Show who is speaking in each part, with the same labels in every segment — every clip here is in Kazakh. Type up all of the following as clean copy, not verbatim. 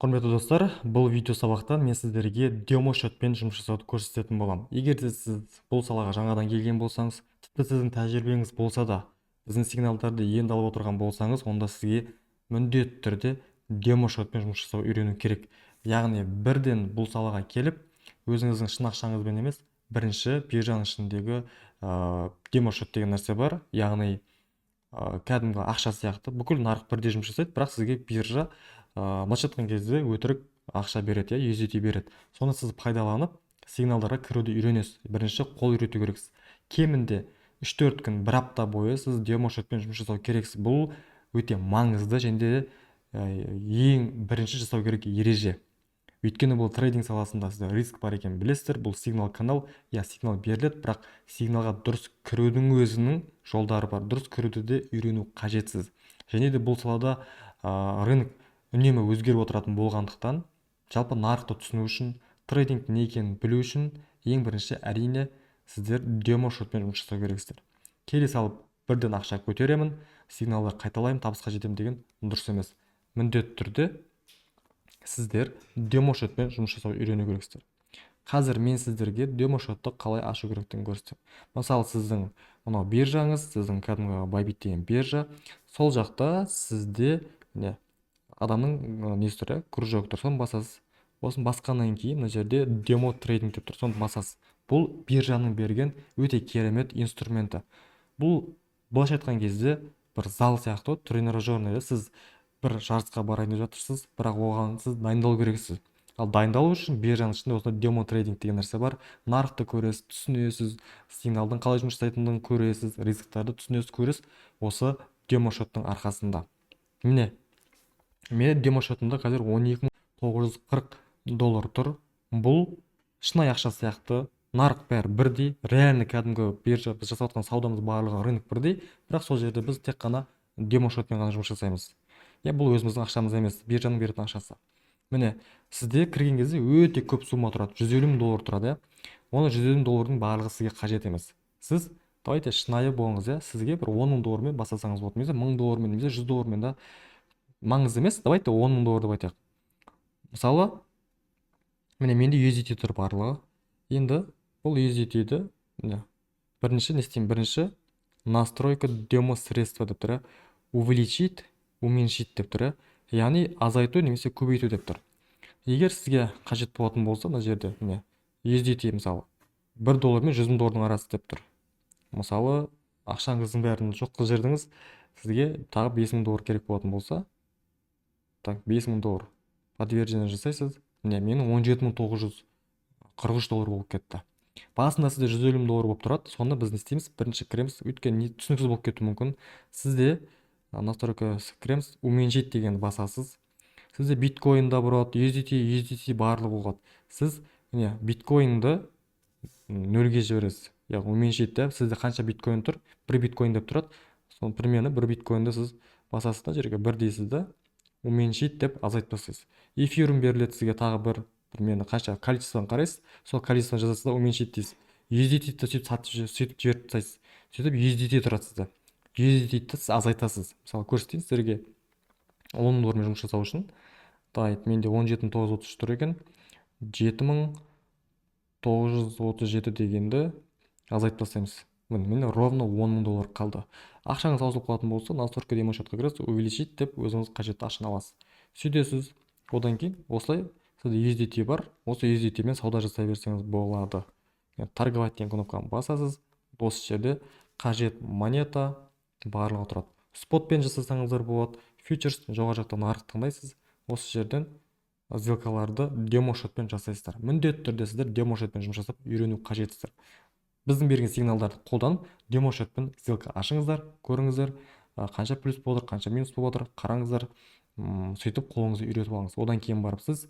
Speaker 1: Құрметті достар, бұл видео сабақта мен сіздерге демо счетпен жұмыс жасауды көрсететін боламын. Егер де сіз бұл салаға жаңадан келген болсаңыз, тіпті сіздің тәжірибеңіз болса да, біздің сигналдарды енді алып отырған болсаңыз, онда сізге міндетті түрде демо счетпен жұмыс жасау үйрену керек. Яғни бірден бұл салаға келіп, өзіңіздің шын ақшаңызбен емес, бірінші биржаның ішіндегі демо счет деген нәрсе бар, яғни кәдімгі ақша сияқты бүкіл нарық бірдей жұмыс жасайды, бірақ сізге биржа былайша айтқан кезде өтірік ақша береді, иә, USDT береді. Соны сіз пайдаланып, сигналдарға кіруді үйренесіз. Бірінші қол үйрету керексіз. Кемінде 3-4 күн, бір апта бойы сіз демо счетпен жұмыс жасау керексіз. Бұл өте маңызды және де ең бірінші жасау керек ереже. Өйткені бұл трейдинг саласында сізде риск бар екенін білесіздер. Бұл сигнал канал, иә, сигнал беріледі, бірақ сигналға дұрыс кірудің өзінің жолдары бар. Дұрыс кіруді де үйрену қажетсіз. Және де бұл салада рынок үнемі өзгеріп отыратын болғандықтан, жалпы нарықты түсіну үшін, трейдинг не екенін білу үшін ең бірінші, әрине, сіздер демо счетпен жұмыс жасау керексіздер. Келе салып бірден ақша көтеремін, сигналдар қайталаймын, табысқа жетемін деген дұрыс емес. Міндетті түрде сіздер демо счетпен жұмыс жасау үйрену керексіздер. Қазір мен сіздерге демо счетты қалай ашу керектігін көрсетемін. Мысалы, сіздің мынау биржаңыз, сіздің кәдімгі Bybit деген биржа, сол жақта сізде, міне, адамның несі тұр, иә, кружок тұр, соны басасыз. Осыны басқаннан кейін мына жерде «Демо трейдинг» деп тұр, соны басасыз. Бұл биржаның берген өте керемет инструменті. Бұл былайша айтқан кезде бір зал сияқты ғой, тренажерный. Сіз бір жарысқа барайын деп жатырсыз, бірақ оған сіз дайындалу керексіз. Ал дайындалу үшін биржаның ішінде осындай демо трейдинг деген нәрсе бар. Нарықты көресіз, түсінесіз, сигналдың қалай жұмыс жасайтындығын көресіз, рисктарды түсінесіз, көресіз осы демо счеттың арқасында. Міне, менің демо счетымда қазір 12 940 доллар тұр. Бұл шынайы ақша сияқты, нарық бәрі бірдей, реально кәдімгі биржа. Біз жасап жатқан саудамыз барлығы рынок бірдей, бірақ сол жерде біз тек қана демо счетпен ғана жұмыс жасаймыз, иә. Бұл өзіміздің ақшамыз емес, биржаның беретін ақшасы. Міне, сізде кірген кезде өте көп сумма тұрады, 150 000 доллар тұрады, иә. Оны 150 000 доллардың барлығы сізге қажет емес. Сіз, давайте, шынайы болыңыз, иә. Сізге бір 10 000 доллармен бастасаңыз болады немесе 1000 доллармен, немесе 100 доллармен да, маңызды емес. Давайте 10 000 доллар деп айтайық. Мысалы, міне, менде USDT тұр барлығы. Енді бұл USDT-ді, міне, бірінші не істеймін? Бірінші «Настройка демо средства» деп тұр, иә, «Увеличить», «Уменьшить» деп тұр, иә, яғни азайту немесе көбейту деп тұр. Егер сізге қажет болатын болса, мына жерде, міне, USDT, мысалы, 1 доллар мен 100 000 доллардың арасы деп тұр. Мысалы, ақшаңыздың бәрін жоқ қылып жібердіңіз, сізге тағы 5000 доллар керек болатын болса, так, 5000 доллар, подтверждение жасайсыз. Міне, менің 17 943 доллар болып кетті. Басында сізде 150 000 доллар болып тұрады. Соны біз не істейміз? Бірінші кіреміз, өйткені түсініксіз болып кетуі мүмкін. Сізде настройка кіреміз, «Уменьшить» дегенді басасыз. Сізде биткоин да болады, USDT, USDC барлығы болады. Сіз, міне, биткоинді нөлге жібересіз, яғни уменьшить да. Сізде қанша биткоин тұр? 1 биткоин деп тұрады. Соны, примерно 1 биткоинді сіз басасыз да, жерге бір дейсіз да, «Уменьшить» деп азайтып тастайсыз. Эфириум беріледі сізге тағы бір, примерно қанша, количествоны қарайсыз, сол количествоны жазасыз да, «Уменьшить» дейсіз. USDT ді сөйтіп сатып, сөйтіп жіберіп тастайсыз. Сөйтіп USDT тұрады сізде. USDT-ді сіз азайтасыз. Мысалы, көрсетейін сіздерге 10 доллармен жұмыс жасау үшін. Давайте, менде 17 933 тұр екен, 7937 дегенді азайтып тастаймыз. Міне, менде ровно 10 000 доллар қалды. Ақшаңыз таусылып қалатын болса, настройка демо счетқа кіресіз, «Увеличить» деп өзіңіз қажетті ақшаны аласыз, сөйтесіз. Одан кейін осылай сізде USDT бар, осы USDT мен сауда жасай берсеңіз болады. «Торговать» деген кнопканы басасыз. Осы жерде қажет монета барлығы тұрады. Спотпен жасасаңыздар болады, фьючерс, жоғары жақта нарық таңдайсыз. Осы жерден сделкаларды демо счетпен жасайсыздар. Міндетті түрде сіздер демо счетпен жұмыс жасап үйрену қажетсіздер. Біздің берген сигналдарды қолданып, демо счетпен сделка ашыңыздар, көріңіздер, қанша плюс болып жатыр, қанша минус болып жатыр, қараңыздар. Сөйтіп қолыңызды үйретіп алыңыз. Одан кейін барып сіз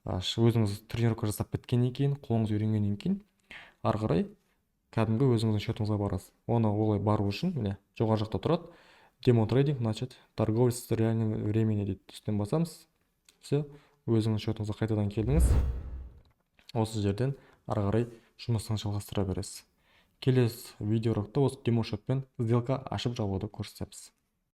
Speaker 1: өзіңіз тренировка жасап біткеннен кейін, қолыңыз үйренгеннен кейін ары қарай кәдімгі өзіңіздің счетыңызға барасыз. Оны олай бару үшін, міне, жоғары жақта тұрады «Демо трейдинг», «Начать торговлю с реальным времени» дейді, үстінен басамыз. Все, өзіңіздің счетыңызға қайтадан келдіңіз. Осы жерден ары қарай жұмысыңызды жалғастыра бересіз. Келесі видеороликта осы демо счетпен сделка ашып жабуды көрсетеміз.